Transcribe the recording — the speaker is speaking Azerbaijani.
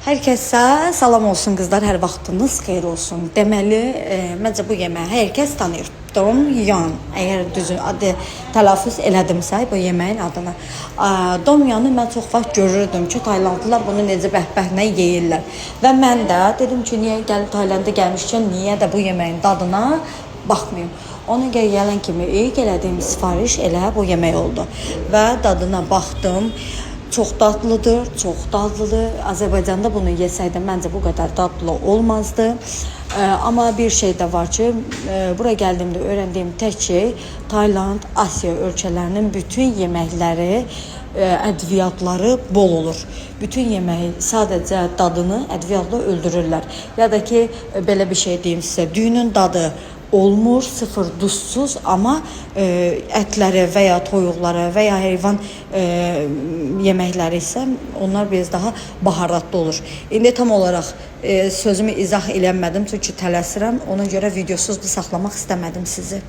Hər kəsə salam olsun qızlar, hər vaxtınız xeyir olsun. Deməli, məncə bu yeməyi hər kəs tanıyır. Tom yum. Əgər düzün adı tələffüz elədimsə bu yeməyin adını. Tom yum'u mən çox vaxt görürdüm ki, Taylandlılar bunu necə bəhbəhlə yeyirlər. Və mən də dedim ki, niyə gəlib Taylanda gəlmişkən niyə də bu yeməyin dadına baxmayım. Ona görə gələn kimi ilk elədiyim sifariş elə bu yemək oldu. Və dadına baxdım. Çox dadlıdır, çox dadlıdır. Azərbaycanda bunu yesəydim məncə bu qədər dadlı olmazdı. Amma bir şey də var ki, bura gəldiyimdə öyrəndiyim tək şey Tayland, Asiya ölkələrinin bütün yeməkləri, ədviyyatları bol olur. Bütün yeməyi sadəcə dadını ədviyyatla öldürürlər. Ya da ki, belə bir şey deyim sizə, düyünün dadı olmur, sıfır duzsuz, amma ətləri və ya toyuqları və ya heyvan yeməkləri isə onlar biraz daha baharatlı olur. İndi tam olaraq sözümü izah eləmədim, çünki tələsirəm. Ona görə videosuz da saxlamaq istəmədim sizi.